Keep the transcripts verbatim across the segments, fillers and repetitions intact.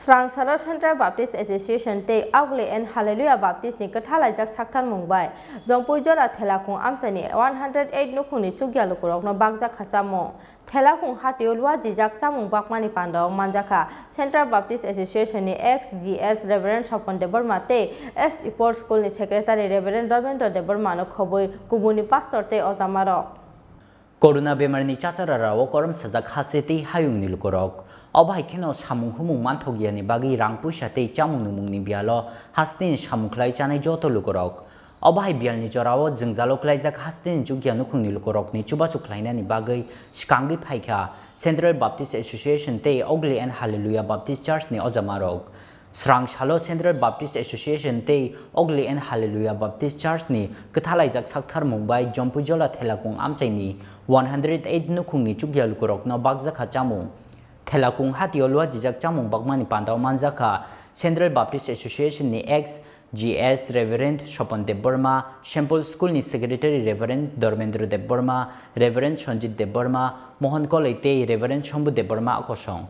Srangsalo Central Baptist Association tei Ugly and Hallelujah Baptist ni kwthalaijak sakthar mung bai Jompui jora Thelakung amchaini one hundred eight nukhungni chukya lukurokno bakjak kha chamung. Thelakung hatio luajijak chamung bakmani pandao manjakha Central Baptist Association ni ex G S Reverend Sopon Debbarma tei S T Paul School ni Secretary Reverend Robendra Debbarma no khobwi kubuni pastor tei ojamarok. Corona bemarni chachararao korom sajak haste tei hayungni lukurok. Obo hai kheno samung humung manthokya ni bagwi rang puisa tei chamung numungni bialo hasteni samung khlai chanai joto lukurok. Obo hai bialni jorao jwngjalo klaijak hasteni chukya nukhungni lukurokni chubachu khlainani bagwi swkangwi phaikha Central Baptist Association tei Ugly and Hallelujah Baptist Church ni ojamarok. Srangsalo Central Baptist Association tei Ugly and Hallelujah Baptist Church ni kwthalaijak sakthar mung bai Jompui jola Thelakung amchaini one hundred eight nukhungni chukya lukurokno bakjakha chamung. Thelakung hatio luajijak chamung bakmani pandao manjakha Central Baptist Association ni ex G S Reverend Sopon Debbarma, Saint Paul School ni Secretary Reverend Dharmendra Debbarma, Reverend Sanjit Debbarma, Mohan Koloi tei Reverend Shambhu Debbarma kosong.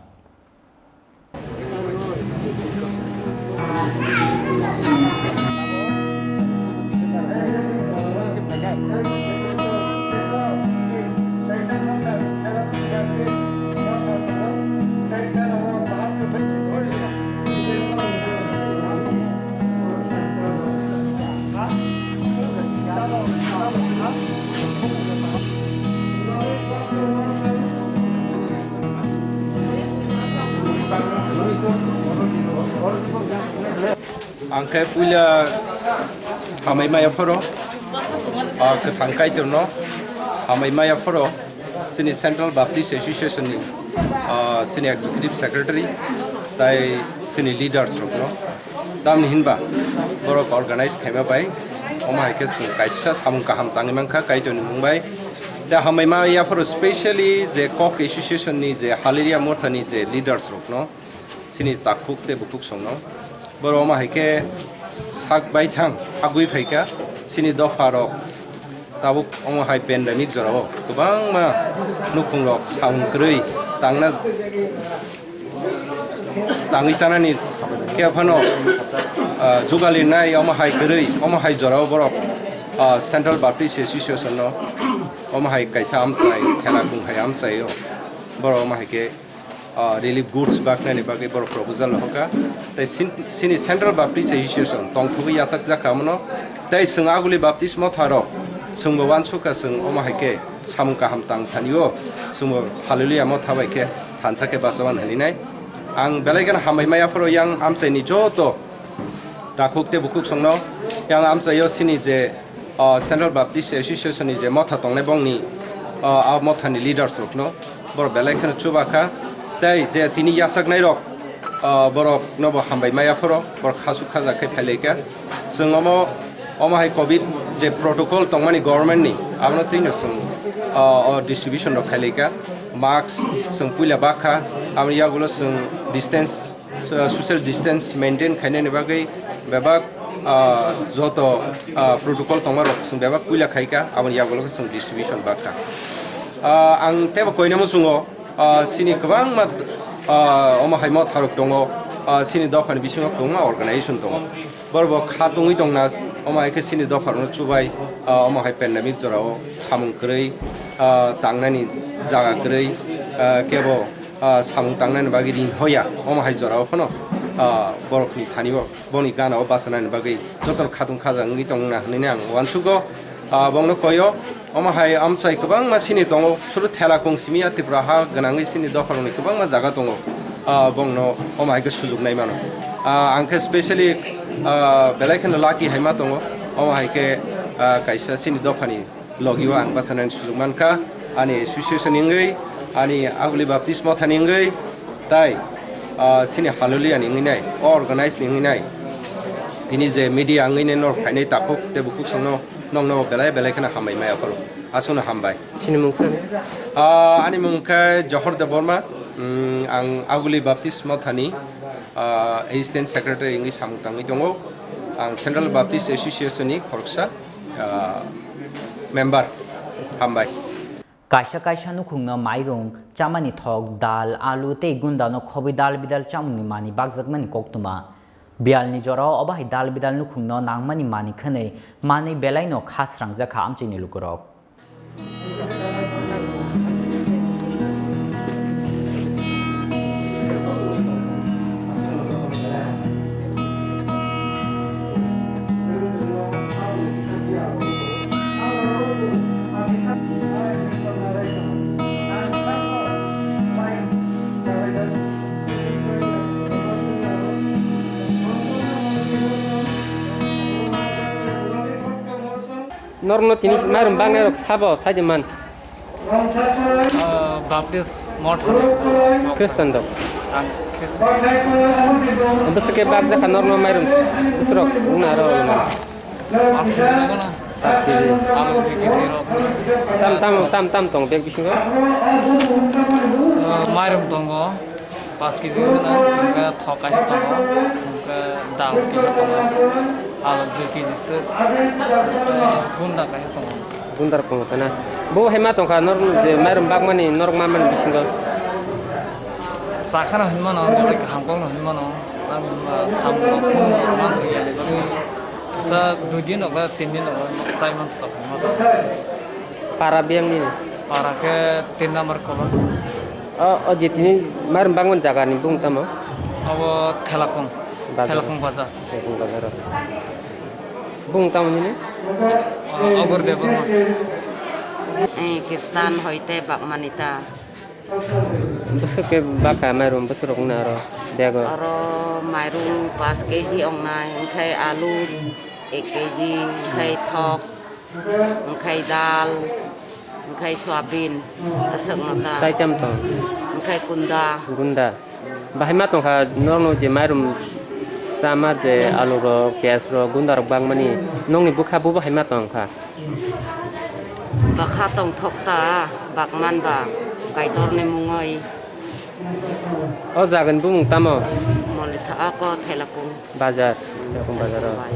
Ang khe puila hamai maya phoro, ah, kwthang Kaitorno hamai maya phoro, chini Central Baptist Association ni, ah, chini Executive Secretary tai chini leaders rokno. Tamni hinba borok organize khaima bai, omo hai khe chwng kaisa samung kaham tangwi mankha Kaitorni mung bai. Tei hambai ma yaphoro specially je Kok Association ni je Hallelujah Mothani je leaders rokno, chini takhuk tei bukhuk songno, borok omo hai khe sak baithang hagwi phaikha chini dopha rok. Tabuk omo hai pandemic jorao kwbangma nukhungrok samung kwrwi tangna, tangwi chanani khe phano, ah, jugalinai omo hai kwrwi, omo hai jorao borok, ah, Central Baptist Association no omo hai kaisa amchai thela kung hai amchaio borok omo hai khe ah, relief goods baknani bagwi borok proposal rohorkha. Tei sin-, sini Central Baptist Association tongthogwi yachakjak kha mono. Tei chwng aguli Baptist motha rok chwngbo uansukha chwng omo hai khe samung kaham tang thani o chwngbo Hallelujah motha bai khe thansa khe bachawan hinwi nai. Ang belai kheno hambai maya phoro yang amchaini joto takhuk tei bukhuk songno yang amchaio sini je, ah, Central Baptist Association ni je motha tongnai bongni, ah, a mothani leaders rokno borok belai kheno chubakha. Tei je tini yachaknai rok, ah, borok nobo hambai maya phoro borok khasuk khaja khe phailaikha. Chwng omo, omo hai covid je protocol tongmani government ni abono twino chwng, ah, o distribution rok khailaikha. Mask chwng puila bakha, aboni yagulo chwng distance so-, social distance maintain khainani bagwi bebak, ah, joto, ah, protocol tongmarok chwng bebak puila khaikha, aboni yagulo chwng distribution bakha. Ah, ang teibo koina muchungo, ah, chini kwbangma, ah, omo hai motharok tongo, ah, chini dophani bisingo kwbangma organization tongo. Borok bo kha tongwi tongna, omo hai khe chini dopharokno chubai, ah, omo hai pandemic jorao samung kwrwi, ah, tangnani jaga kwrwi, ah, kebo, ah, samung tangnani bagwi rin hoya, omo hai jorao phano, ah, borokni thani o, boni gana o bachanani bagwi jotono khatung khaja wngwi tongna hinwi ang uansugo, ah, bongno koyo. Omo hai amchai kwbangma sini tongo, suru thela kung simi ya Tripura ha gwnangwi sini dopharokni kwbangma jaga tongo, ah, bongno omo hai khe sujuk nai mano. Ah, ang khe specially, ah, belai kheno lucky hai ma tongo, omo hai khe, ah, kaisa sini dophani logio ang bachanani sujuk mankha, ani association ni wngwi, ani aguli Baptist mothani wngwi, tai, ah, sini Hallelujah ni wngwi nai, o organize ni wngwi nai, tini je media wngwi nai norok phainai takhuk tei bukhuk songno. Nokno belai belai kheno hambai maya phoro. Aswkno hambai. Sini mung sani? Ah, ani mung khe Johor Debbarma. Mm, ang Aguli Baptist Mothani, ah, Assistant Secretary wngwi samung tangwi tongo. Ang Central Baptist Association ni khoroksa, ah, member. Hambai. Kaisa kaisa nukhungno mairung, chamani thok, dal, alu tei gundano khobwi dal bidal chamungni manwi bakjakmani koktwma. Biyalni jorao obo hai dal bidal nukhungno nangmani manwi khwnwi manwi belaino kha srangjak kha amchaini lukurok. Norokno tini mairum baknairok sabo saidi man. Ah, Baptist Motha ni. Khristan dok. Ang Khristan. Bwswk khe bakjakha norokno mairum bwswrok wngna aro wngna. Paanch kg rok na? Paanch kg. Alu dui kg rok. Tam, tam, tam, tam tong bag bisingo? Ah, mairum tongo. Paanch kg wngkha na, hwnkhe thok kaisa tongo, hwnkhe dal kisa tongo, alu dui kg swk, hwnkhe gunda kaisa tongo. Gunda rok tongo tana. Bo hai ma tongkha, norok je mairum bakmani, norok manmani bisingo? Chakhana hinwi mano, belai kaham kokno hinwi mano, tamo hinba samung rok, khungnwi rok manthoya, ani bagwi kisa dui din rok ba tin din rok chai manthoka hinwi mano. Para biyang nini? Para khe tin number kolong. O, o je tini mairum bakmani jaga ni bung tamo? Abo Thelakung. Bazar. Thelakung bazar. Thelakung bazar o. Bung tamo nini? O, Ogor Debbarma. Eh, Kristan hoite bakmani ta. Bwswk khe bakha mairum bwswk rok wngna aro bego? Aro mairum paanch kg ongnai, hwnkhe alu ek kg, hwnkhe thok. Hwnkhe dal, hwnkhe soyabin, aswkno ta. Tai tam tong? Hwnkhe kunda. Gunda. Bahai ma tongkha norokno je mairum chama je alu rok, piyaj rok, gunda rok bakmani. Nokni bwkha bo bahai ma tongkha? Bwkha tongthok ta, bakman ba, Kaitorni mungwi. O jaga ni bumung tamo? Molitha ako Thelakung. Bazar, Thelakung bazar o. Bai.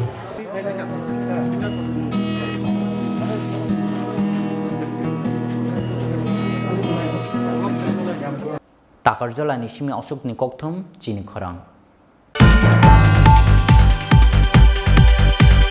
Takarjala ni simi aswk ni kokthum chini khorang.